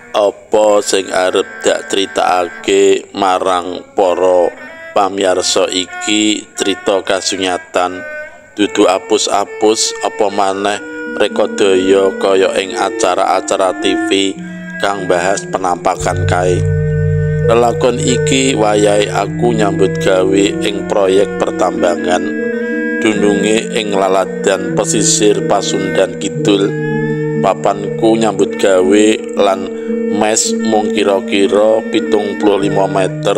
Apa sing arep dak critakake marang para pamiyarsa iki crita kasunyatan, dudu apus-apus apa maneh rekodaya kaya ing acara-acara TV kang bahas penampakan kae. Lelakon iki wayahe aku nyambut gawe ing proyek pertambangan dununge ing laladan pesisir Pasundan Kidul. Papanku nyambut gawe lan mes mung kira-kira 75 meter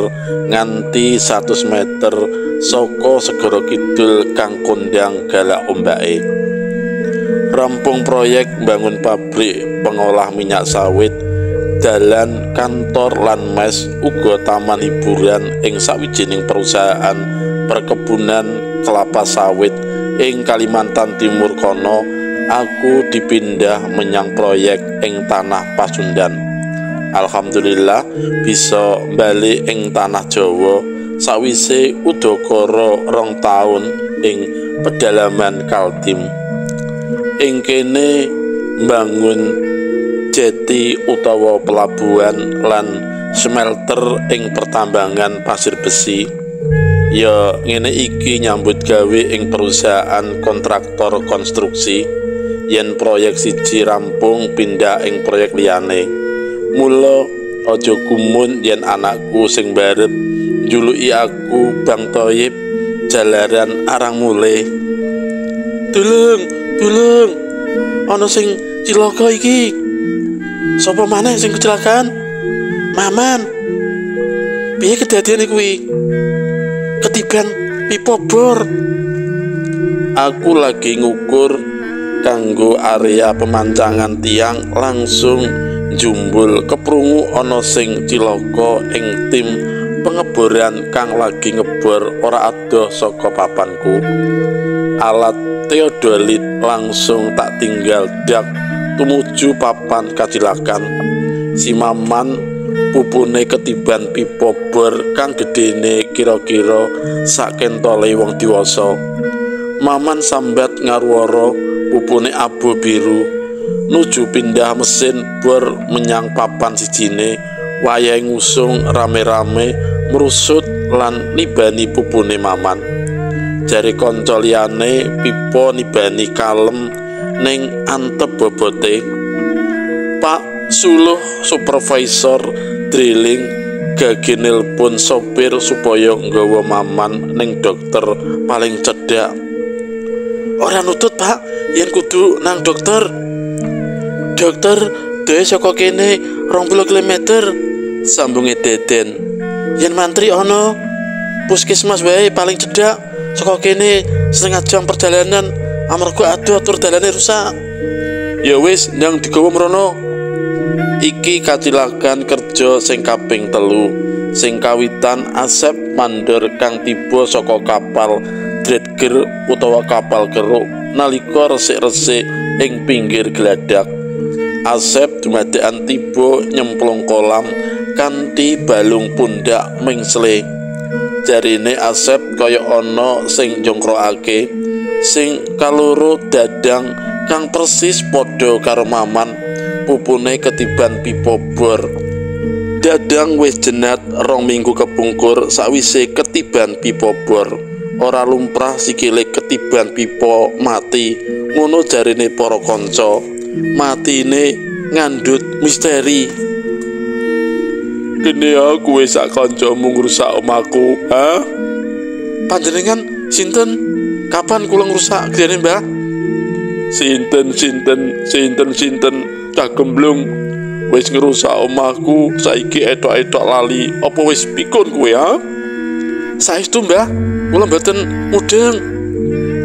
nganti 100 meter saka segara kidul kang kondang galak ombake. Rampung proyek bangun pabrik pengolah minyak sawit, dalan, kantor lan mes uga taman hiburan ing sawijining perusahaan perkebunan kelapa sawit ing Kalimantan Timur kono. Aku dipindah menyang proyek ing tanah Pasundan. Alhamdulillah bisa bali ing tanah Jawa sawise udakara 2 taun ing pedalaman Kaltim. Ing kene mbangun jeti utawa pelabuhan lan smelter ing pertambangan pasir besi. Ya ngene iki nyambut gawe ing perusahaan kontraktor konstruksi. Yen proyek siji rampung pindah ing proyek liyane. Mula aja gumun yen anakku sing barep njuluki aku Bang Toyib jalaran arang mulih. Tulung, tulung, ana sing cilaka iki. Sapa maneh sing kecelakaan? Maman. Piye kedadiane kuwi? Ketiban pipa bor. Aku lagi ngukur kanggo area pemancangan tiang langsung jumbul keprungu ana sing cilaka ing tim pengeboran kang lagi ngebor ora adoh saka papanku. Alat teodolit langsung tak tinggal dak tumuju papan kacilakan. Si Maman pupune ketiban pipa bor kang gedene kira-kira sak kentole wong diwasa. Maman sambat ngaruwara, pupune abu biru. Nuju pindah mesin bor menyang papan sijine, wayahe ngusung rame-rame merusut lan nibani pupune Maman. Jare kanca liyane pipa nibani kalem ning antep bobote. Pak Suluh supervisor drilling gage nelpon sopir supaya nggawa Maman ning dokter paling cedhak. Ora nutut, Pak, yen kudu nang dokter. Dokter dhewe saka kene 20 km, sambunge Deden. Yen mantri ana puskesmas wae paling cedhak saka kene setengah jam perjalanan amarga adoh tur dalane rusak. Ya wis ndang digawa mrono. Iki kacilakan kerja sing kaping 3, sing kawitan Asep mandor kang tiba saka kapal dredger utawa kapal keruk nalika resik-resik ing pinggir gladak. Asep dumadekan tiba nyemplung kolam kanthi balung pundak mengsle. Jarine Asep kaya ana sing njongkrokake, sing kaloro Dadang kang persis padha karo Maman, pupune ketiban pipa bor. Dadang wis jenat 2 minggu kepungkur sawise ketiban pipa bor. Ora lumrah sikile ketiban pipa mati, ngono jarine para kanca. Matine ngandhut misteri. Kene aku wis sak kancamu ngrusak omahku, ha? Panjenengan sinten? Kapan kula ngrusak griyane, Mbah? Sinten sinten sinten sinten cah gemblung. Wis ngrusak omahku, saiki etok-etok lali. Apa wis pikun kowe ha? Saestu, Mbah, kula mboten mudeng.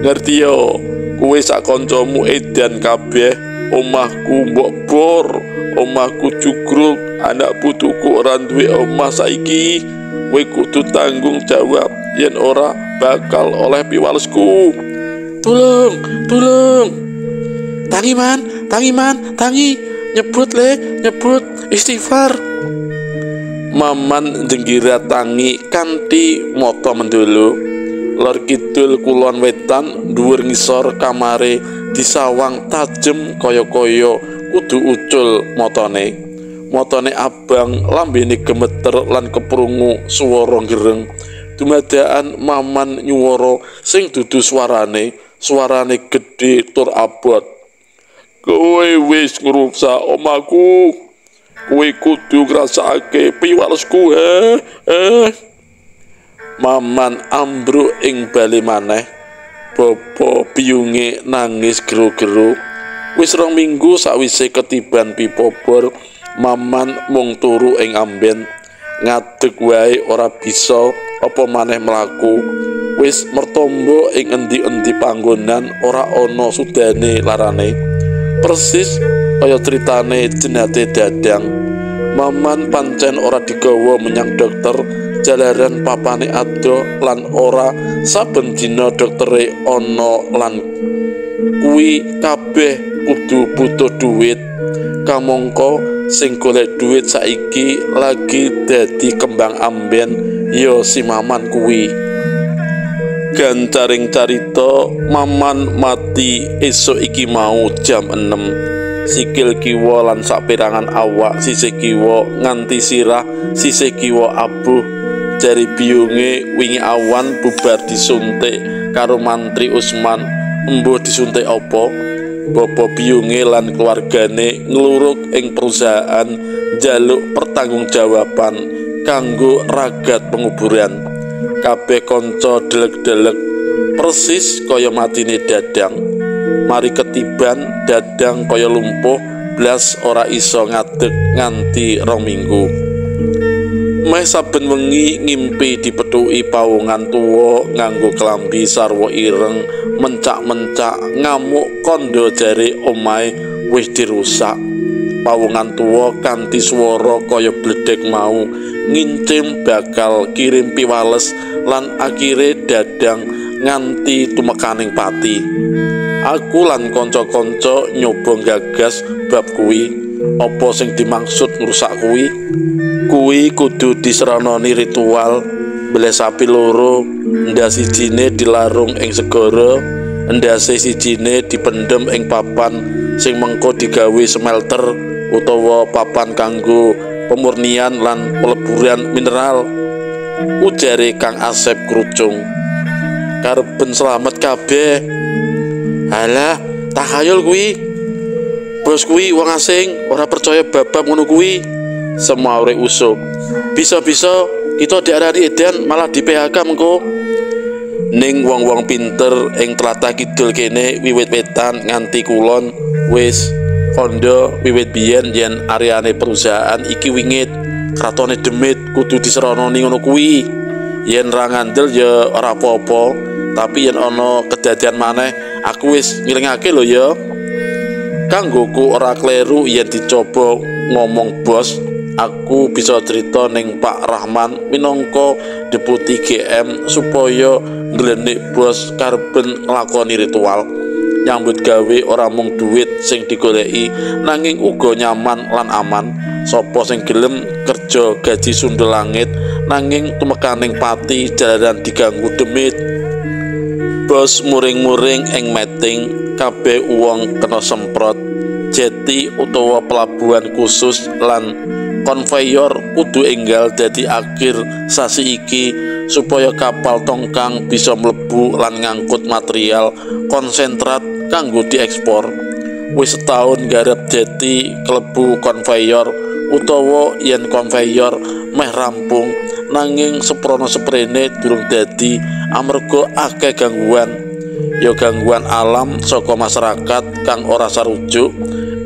Ngerti yo, kowe sak kancamu edan kabeh, omahku mbok bor, omahku jugruk, anak putuku ora duwe omah saiki. Kowe kudu tanggung jawab yen ora bakal oleh piwalesku. Tulung, tulung. Tangi man, tangi man, tangi. Nyebut le, nyebut istighfar. Maman jenggira tangi kanthi mata mendulu. Lor kidul kulon wetan dhuwur ngisor kamare disawang tajem kaya-kaya kudu ucul matane. Matane abang, lambene gemeter lan keprungu swara gereng. Dumadakan Maman nyuwara sing dudu suarane, suarane gedhe tur abot. Kowe wis ngrusak omahku. Kowe kudu ngrasakake piwalesku, he. Maman ambruk ing bali maneh. Bapa biyunge nangis gero-gero. Wis 2 minggu sawise ketiban pipa bor, Maman mung turu ing amben. Ngadeg wae ora bisa, apa maneh mlaku. Wis mertombo ing endi-endi panggonan ora ana sudane larane. Persis kaya critane jenate Dadang. Maman pancen ora digawa menyang dokter jalaran papane adoh lan ora saben dina doktere ana lan kuwi kabeh kudu butuh duit. Kamangka sing golek duit saiki lagi dadi kembang amben ya si Maman kuwi. Gancaring carita, Maman mati esuk iki mau jam 6. Sikil kiwa lan saperangan awak sisih kiwa nganti sirah sisih kiwa abuh. Jari biyunge wingi awan bubar disuntik karo mantri Usman. Embuh disuntik apa? Bapa biyunge lan keluargane ngluruk ing perusahaan njaluk pertanggungjawaban kanggo ragat penguburan. Kabeh kanca delek-delek persis kaya matine Dadang. Mari ketiban Dadang kaya lumpuh blas ora iso ngadeg nganti 2 minggu. Meh saben wengi ngimpi dipethuki pawongan tuwa nganggo klambi sarwa ireng mencak-mencak ngamuk kandha jare omahe wis dirusak. Pawongan tuwa kanthi swara kaya bledhek mau ngincim bakal kirim piwales lan akhire Dadang nganti tumekaning pati. Aku lan kanca-kanca nyoba gagas bab kuwi. Apa sing dimaksud ngrusak kuwi? Kuwi kudu disranani ritual mbeleh sapi loro, ndas sijine dilarung ing segara, endase sijine dipendhem ing papan sing mengko digawe smelter utawa papan kanggo pemurnian lan peleburan mineral. Ujare Kang Asep Krucung. Karep ben slamet kabeh. Halah, takhayul kuwi. Bos kuwi wong asing, ora percaya babab ngono kuwi. Semaure usuk. Bisa-bisa kita diarani edan malah di PHK mengko. Ning wong-wong pinter ing tlatah kidul kene wiwit wetan nganti kulon wis kandha wiwit biyen yen areane perusahaan iki wingit, kratone demit kudu diserononi ngono kuwi. Yen ra ngandel ya ora apa-apa, tapi yen ana kedadian maneh aku wis ngilingake lho ya. Kanggoku ora kleru yen dicoba ngomong bos, aku bisa cerita ning Pak Rahman minangka deputi GM supaya nglenik bos karben nglakoni ritual. Nyambut gawe ora mung duit sing digoleki nanging uga nyaman lan aman. Sapa sing gelem kerja gaji sundel langit nanging tumekaning pati jalaran diganggu demit. Bos muring-muring ing meeting, kabeh wong kena semprot. Jeti utawa pelabuhan khusus lan konveyor kudu enggal dadi akhir sasi iki supaya kapal tongkang bisa mlebu lan ngangkut material konsentrat kanggo diekspor. Wis setahun garap jeti klebu konveyor utawa yen konveyor meh rampung nanging seprono seprene durung dadi amarga akeh gangguan. Ya gangguan alam saka masyarakat kang ora sarujuk,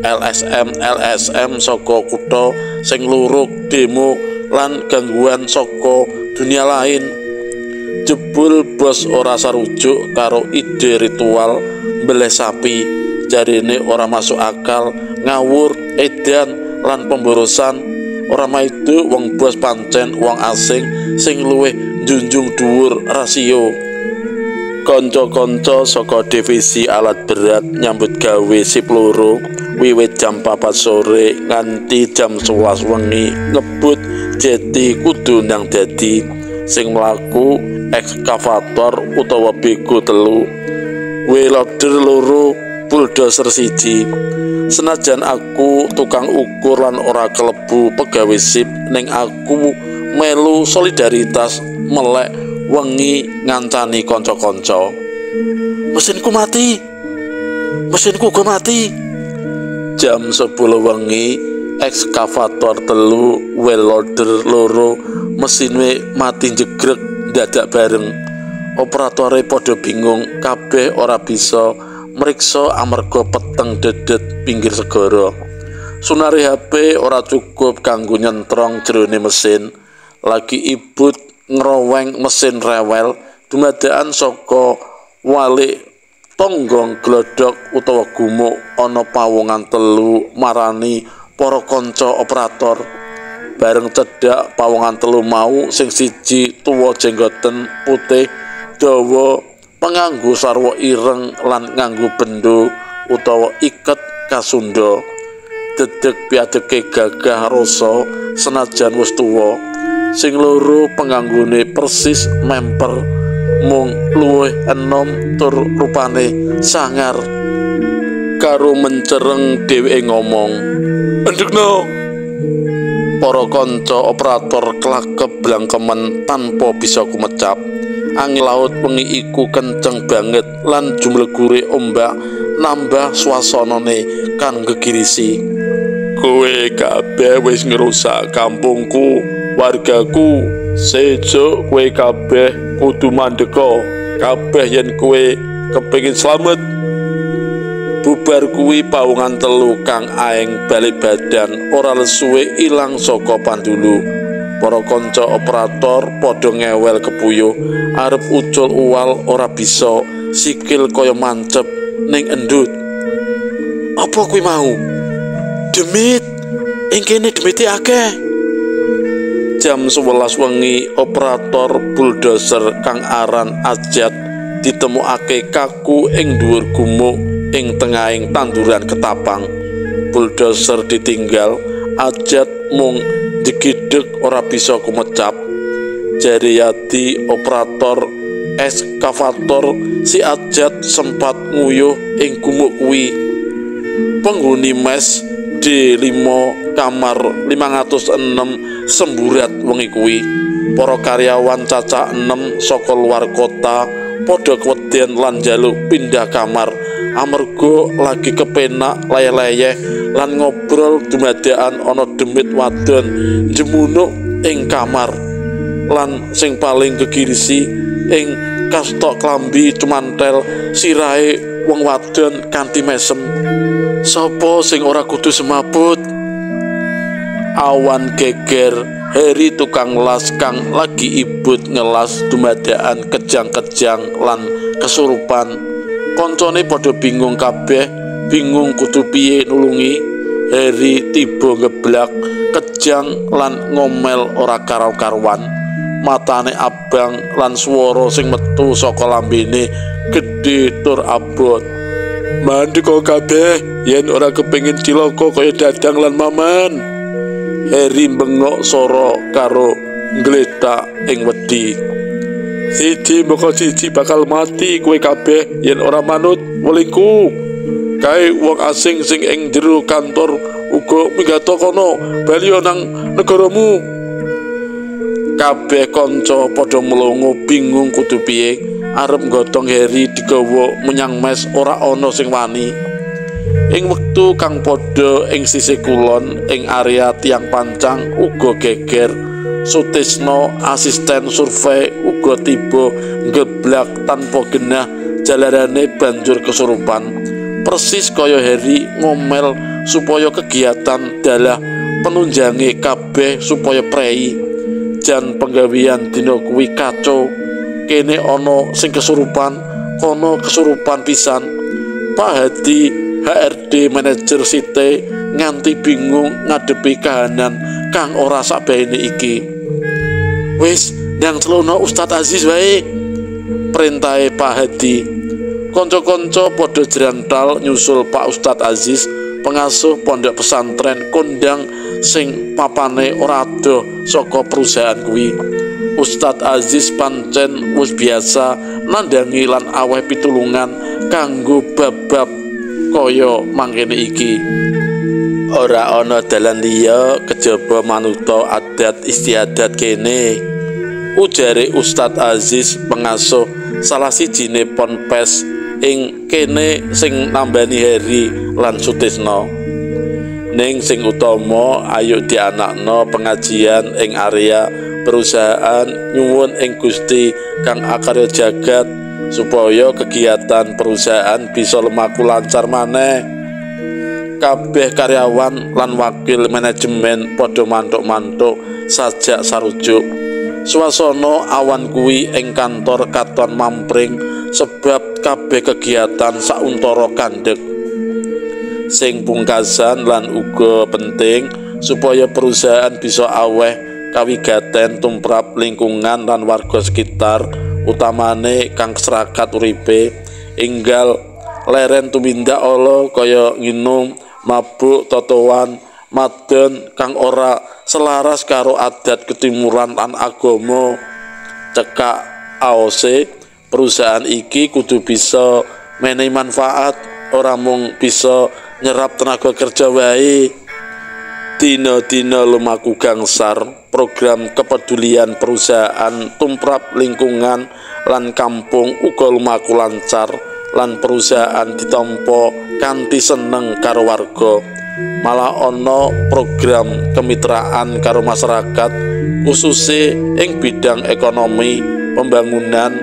LSM LSM saka kutha sing luruk demo lan gangguan saka dunia lain. Jebul bos ora sarujuk karo ide ritual mbeleh sapi, jarine ora masuk akal, ngawur, edan lan pemborosan. Ora maido wong bos pancen wong asing sing luwih njunjung dhuwur rasio. Kanca-kanca saka divisi alat berat nyambut gawe sip loro wiwit jam 4 sore nganti jam 11 wengi ngebut jeti kudu ndang dadi sing mlaku ekskavator utawa bego 3, wheeloader 2, bulldozer 1. Senajan aku tukang ukur lan ora kelebu pegawe sip, ning aku melu solidaritas melek wengi ngancani kanca-kanca. Mesinku mati, mesinku uga mati. Jam 10 wengi ekskavator 3, wheeloader 2, mesine mati jegrek dadak bareng. Operatore padha bingung, kabeh ora bisa mriksa amarga peteng dedet pinggir segara. Sunare HP ora cukup kanggo nyentrong jerone mesin. Lagi ibut ngroweng mesin rewel dumadakan saka walik tonggong glodok utawa gumuk ana pawongan 3 marani para kanca operator. Bareng cedhak pawongan 3 mau sing siji tuwa jenggoten putih dawa penganggo sarwa ireng lan nganggo bendo utawa iket kasunda. Dedeg piadeke gagah rasa senajan wis tuwa. Sing loro penganggone persis memper mung luwih enom tur rupane sangar. Karo mencereng dheweke ngomong, "Endekno." Para kanca operator klakep blangkemen tanpa bisa kumecap. Angin laut wengi iku kenceng banget lan jumlegure ombak nambah suasanane kang gegirisi. Kowe kabeh wis ngrusak kampungku, wargaku. Sesuk kowe kabeh kudu mandeka kabeh yen kowe kepengin slamet. Bubar kuwi pawongan 3 kang aeng balik badan ora lesuwe ilang saka pandulu. Para kanca operator padha ngewel kepuyuh, arep ucul uwal ora bisa, sikil kaya mancep ning endut. Apa kuwi mau? Demit, ing kene demite akeh. Jam 11 wengi operator bulldozer kang aran Ajat ditemukake kaku ing dhuwur gumuk ing tengahing tanduran ketapang. Bulldozer ditinggal, Ajat mung jegideg ora bisa kumecap. Jare Yadi operator eskavator, si Ajat sempat nguyuh ing gumuk kuwi. Penghuni mes D5 kamar 506 semburat wengi kuwi. Para karyawan cacah 6 saka luar kota padha keweden lan njaluk pindah kamar amarga lagi kepenak leyeh-leyeh lan ngobrol dumadakan ana demit wadon jemunuk ing kamar. Lan sing paling gegirisi ing kastok klambi cumantel sirahe wong wadon kanthi mesem. Sopo sing ora kudu semaput? Awan geger, Heri tukang las kang lagi ibut ngelas dumadakan kejang-kejang lan kesurupan. Koncone padha bingung kabeh, bingung kudu piye nulungi. Heri tiba ngeblak, kejang lan ngomel ora karo-karuan. Matane abang lan swara sing metu saka lambene gedhe tur abot. Mandeka kabeh yen ora kepengin cilaka kaya Dadang lan Maman. Heri bengok sora karo nggletak ing wedi. Siji moko siji bakal mati kowe kabeh yen ora manut welingku. Kae wong asing sing ing jero kantor uga minggato kono, bali nang negaramu. Kabeh kanca padha mlongo bingung kudu piye. Arep nggotong Heri digawa menyang mes ora ana sing wani. Ing wektu kang padha ing sisih kulon ing area tiang pancang uga geger. Sutisno asisten survei uga tiba ngeblak tanpa genah, jalarane banjur kesurupan. Persis kaya Heri ngomel supaya kegiatan dalah penunjange kabeh supaya prei. Jan penggawean dina kuwi kacau. Kene ana sing kesurupan, kono kesurupan pisan. Pak Hadi HRD manajer site nganti bingung ngadepi kahanan kang ora sakbaene iki. Wis ndang celono Ustadz Aziz wae, perintahe Pak Hadi. Kanca-kanca padha jrantal nyusul Pak Ustadz Aziz, pengasuh pondok pesantren kondang sing papane ora adoh saka perusahaan kuwi. Ustadz Aziz pancen wis biasa nandhangi lan aweh pitulungan kanggo bab-bab kaya mangkene iki. Ora ana dalan liya kejaba manuta adat istiadat kene, ujare Ustadz Aziz, pengasuh salah sijine ponpes ing kene sing nambani Heri lan Sutisno. Ning sing utama ayo dianakno pengajian ing area perusahaan, nyuwun ing Gusti kang akarya jagat supaya kegiatan perusahaan bisa lumaku lancar maneh. Kabeh karyawan lan wakil manajemen padha mantuk-mantuk sajak sarujuk. Swasana awan kuwi ing kantor katon mampring sebab kabeh kegiatan sauntara kandhek. Sing pungkasan lan uga penting supaya perusahaan bisa aweh kawigaten tumrap lingkungan lan warga sekitar, utamane kang serakat uripe enggal leren tumindak ala kaya nginum, mabuk, totoan, madon kang ora selaras karo adat ketimuran lan agama. Cekak aose perusahaan iki kudu bisa menehi manfaat, ora mung bisa nyerap tenaga kerja wae. Dina-dina lumaku gangsar, program kepedulian perusahaan tumrap lingkungan lan kampung uga lumaku lancar lan perusahaan ditampa kanthi seneng karo warga. Malah ana program kemitraan karo masyarakat khususe ing bidang ekonomi, pembangunan,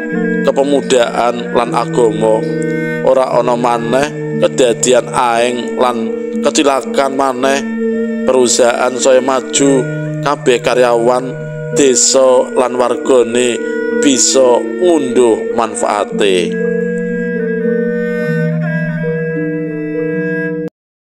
kepemudaan lan agama. Ora ana maneh kedadian aeng lan kecilakan maneh. Perusahaan saya maju, kabeh karyawan desa lan wargane bisa ngunduh manfaate.